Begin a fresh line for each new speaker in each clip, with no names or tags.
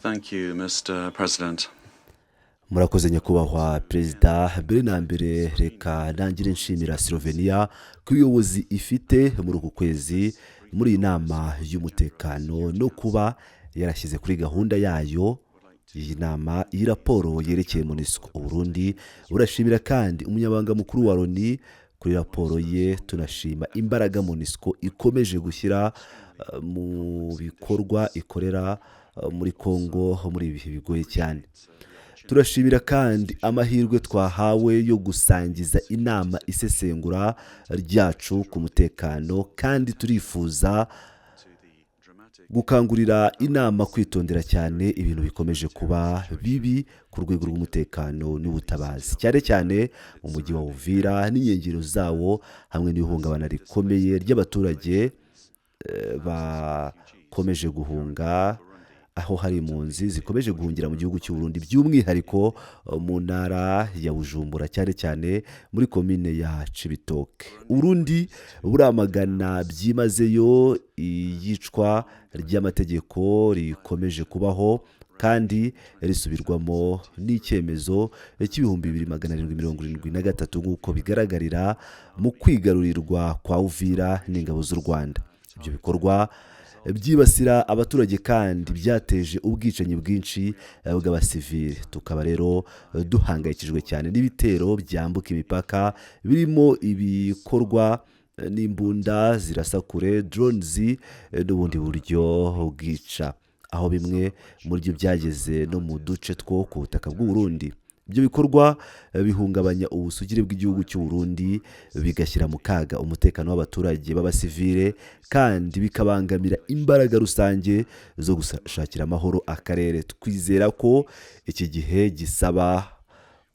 Thank you, Mr. President.
Murakoze, nyakubahwa Perezida. Mbere na mbere, reka ntangire nshimira Slovenia ku buyobozi ifite muri uku kwezi muri iyi Nama y'Umutekano, no kuba yarashyize kuri gahunda yayo iyi nama iyi raporo yerekeye MONUSCO. Uburundi burashimira kandi Umunyamabanga Mukuru wa Loni kuri raporo ye. Tunashima imbaraga MONUSCO ikomeje gushyira mu bikorwa ikorera muri Congo muri ibi bihe bigoye cyane. Turashimira kandi amahirwe twahawe yo gusangiza inama isesengura ryacu ku mutekano, kandi turifuza gukangurira inama kwitondera cyane ibintu bikomeje kuba bibi ku rwego rw'umutekano n'ubutabazi, cyane cyane mu mujyi wa Uvira n'inkengero zawo, hamwe n'ihungabana rikomeye ry'abaturage bakomeje guhunga, aho hari impunzi zikomeje guhungira mu gihugu cy'u Burundi, by'umwihariko mu ntara ya Bujumbura, cyane cyane muri komine ya Cibitoke. Uburundi buramagana byimazeyo iyicwa ry'amategeko rikomeje kubaho kandi risubirwamo n'icyemezo cya 2773, nk'uko bigaragarira mu kwigarurirwa kwa Uvira n'ingabo z'u Rwanda. Ibyo bikorwa byibasira abaturage kandi byateje ubwicanyi bwinshi bw'abasivili. Tukaba rero duhangayikishijwe cyane n'ibitero byambuka imipaka, birimo ibikorwa n'imbunda zirasa kure, drones, n'ubundi buryo bwica, aho bimwe muri byo byageze no mu duce two ku butaka bw'u Burundi. Ibyo bikorwa bihungabanya ubusugire bw'igihugu cy'u Burundi, bigashyira mu kaga umutekano w'abaturage b'abasivile, kandi bikabangamira imbaraga rusange zo gushakira amahoro akarere. Twizera ko iki gihe gisaba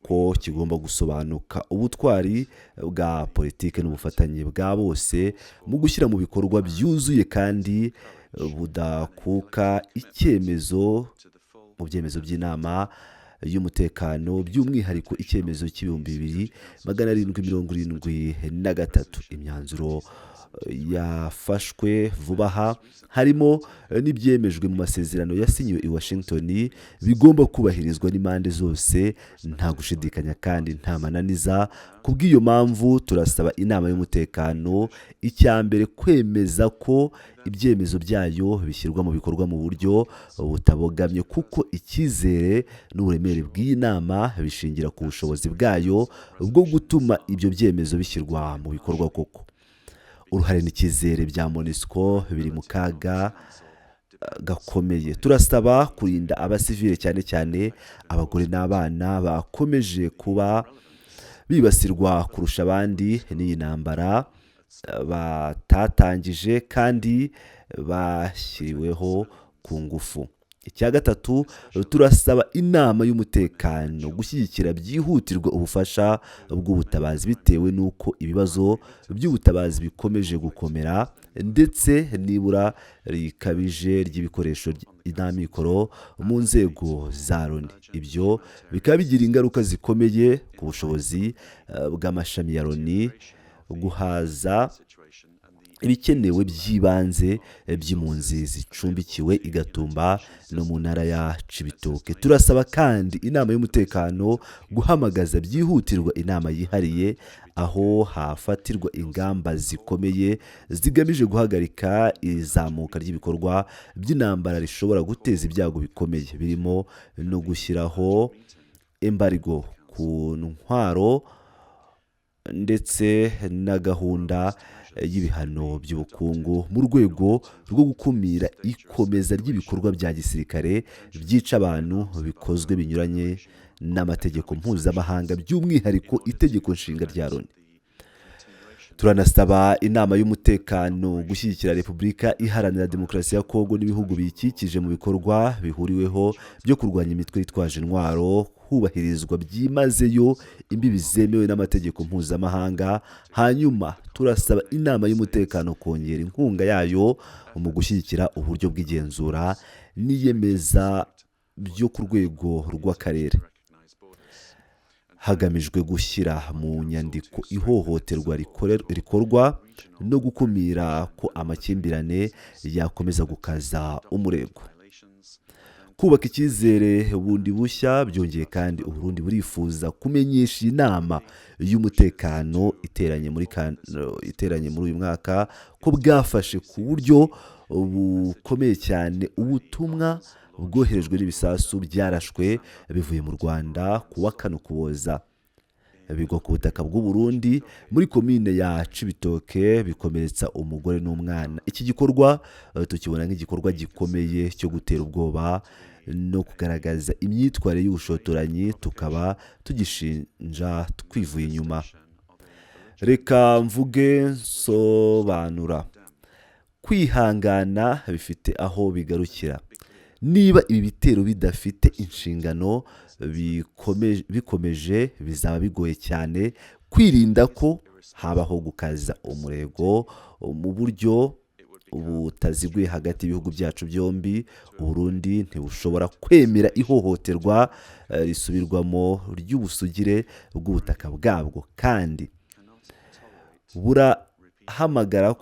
ko kigomba gusobanuka ubutwari bwa politiki n'ubufatanye bwa bose mu gushyira mu bikorwa byuzuye kandi budakuka icyemezo mu byemezo by'Inama y'Umutekano, by'umwihariko icyemezo cya 2773. Imyanzuro yafashwe vuba aha, harimo n'ibyemejwe mu masezerano yasinyiwe i Washington, bigomba kubahirizwa n'impande zose nta gushidikanya kandi nta mananiza. Ku bw'iyo mpamvu, turasaba Inama y'Umutekano, icya mbere, kwemeza ko ibyemezo byayo bishyirwa mu bikorwa mu buryo butabogamye, kuko icyizere n'uburemere bw'iyi nama bishingira ku bushobozi bwayo bwo gutuma ibyo byemezo bishyirwa mu bikorwa koko. Uruhare n'icyizere bya MONUSCO biri mu kaga gakomeye. Turasaba kurinda abasivile, cyane cyane abagore n'abana, bakomeje kuba bibasirwa kurusha abandi n'iyi ntambara batatangije kandi bashyiriweho ku ngufu. Icya gatatu, turasaba Inama y'Umutekano gushyigikira byihutirwa ubufasha bw'ubutabazi, bitewe n'uko ibibazo by'ubutabazi bikomeje gukomera, ndetse n'ibura rikabije ry'ibikoresho n'amikoro mu nzego za Loni. Ibyo bikaba bigira ingaruka zikomeye ku bushobozi bw'amashami ya Loni guhaza ibikenewe by'ibanze by'impunzi zicumbikiwe i Gatumba no mu ntara ya Cibitoke. Turasaba kandi Inama y'Umutekano guhamagaza byihutirwa inama yihariye aho hafatirwa ingamba zikomeye zigamije guhagarika izamuka ry'ibikorwa by'intambara rishobora guteza ibyago bikomeye, birimo no gushyiraho embargo ku ntwaro ndetse na gahunda y'ibihano by'ubukungu, mu rwego rwo gukumira ikomeza ry'ibikorwa bya gisirikare byica abantu bikozwe binyuranye n'amategeko mpuzamahanga, by'umwihariko Itegeko Nshinga rya Loni. Turanasaba Inama y'Umutekano gushyigikira Repubulika Iharanira Demokarasi ya Kongo n'ibihugu biyikikije mu bikorwa bihuriweho byo kurwanya imitwe yitwaje intwaro, hubahirizwa byimazeyo imbibi zemewe n'amategeko mpuzamahanga. Hanyuma turasaba Inama y'Umutekano kongera inkunga yayo mu gushyigikira uburyo bw'igenzura n'iyemeza byo ku rwego rw'akarere, hagamijwe gushyira mu nyandiko ihohoterwa rikorwa no gukumira ko amakimbirane yakomeza gukaza umurego. Kubaka icyizere bundi bushya. Byongeye kandi, Uburundi burifuza kumenyesha Inama y'Umutekano iteranye muri uyu mwaka ko bwafashe ku buryo bukomeye cyane ubutumwa bwoherejwe n'ibisasu byarashwe bivuye mu Rwanda ku wa 4 Ukuboza, bigwa ku butaka bw'u Burundi muri komine ya Cibitoke, bikomeretsa umugore n'umwana. Iki gikorwa tukibona nk'igikorwa gikomeye cyo gutera ubwoba no kugaragaza imyitwarire y'ubushotoranyi, tukaba tugishinja twivuye inyuma. Reka mvuge nsobanura: kwihangana bifite aho bigarukira. Niba ibi bitero bidafite inshingano bikomeje, bizaba bigoye cyane kwirinda ko habaho gukaza umurego mu buryo butaziguye hagati y'ibihugu byacu byombi. Uburundi ntibushobora kwemera ihohoterwa risubirwamo ry'ubusugire bw'ubutaka bwabwo, kandi burahamagarira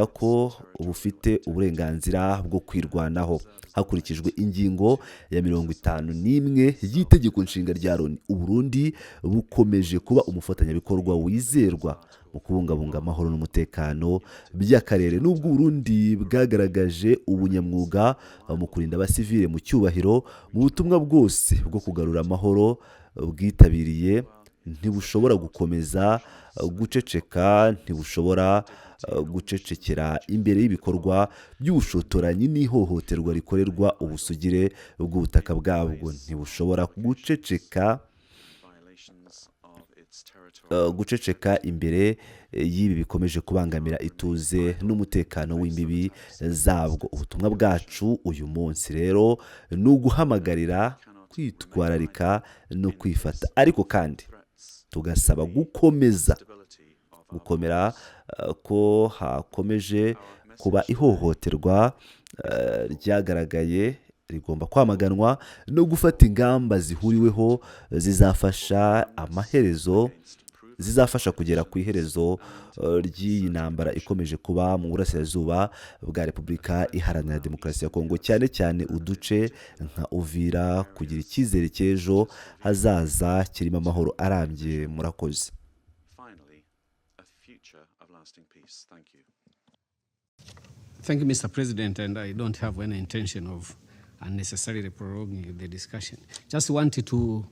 ko bufite uburenganzira bwo kwirwanaho hakurikijwe ingingo ya 51 y'itegeko nshinga rya Loni. Uburundi bukomeje kuba umufatanyabikorwa wizerwa mu kubungabunga amahoro n'umutekano by'akarere. Nubwo Uburundi bwagaragaje ubunyamwuga mu kurinda abasivile mu cyubahiro mu butumwa bwose bwo kugarura amahoro bwitabiriye, ntibushobora gukomeza guceceka, ntibushobora gucecekera imbere y'ibikorwa by'ubushotoranyi n'ihohoterwa rikorerwa ubusugire bw'ubutaka bwabwo. Ntibushobora guceceka imbere y'ibi bikomeje kubangamira ituze n'umutekano w'imbibi zabwo. Ubutumwa bwacu uyu munsi rero ni uguhamagarira kwitwararika no kwifata, ariko kandi tugasaba gukomeza gukomera ko hakomeje kuba ihohoterwa ryagaragaye rigomba kwamaganwa no gufata ingamba zihuriweho zizafasha amaherezo, zizafasha kugera ku iherezo ry'iyi ntambara ikomeje kuba mu burasirazuba bwa Repubulika Iharanira Demokarasi ya Kongo, cyane cyane uduce nka Uvira, kugira icyizere cy'ejo hazaza kirimo amahoro arambye. Murakoze.
Finally, a future of lasting peace. Thank you.
Thank you, Mr. President, and I don't have any intention of unnecessarily prolonging the discussion. Just wanted to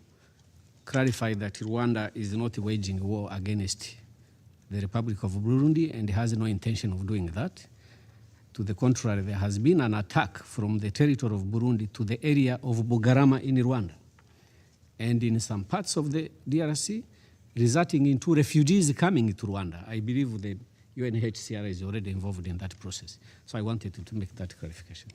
clarify that Rwanda is not waging war against the Republic of Burundi and has no intention of doing that. To the contrary, there has been an attack from the territory of Burundi to the area of Bugarama in Rwanda and in some parts of the DRC, resulting into refugees coming to Rwanda. I believe the UNHCR is already involved in that process. So I wanted to make that clarification.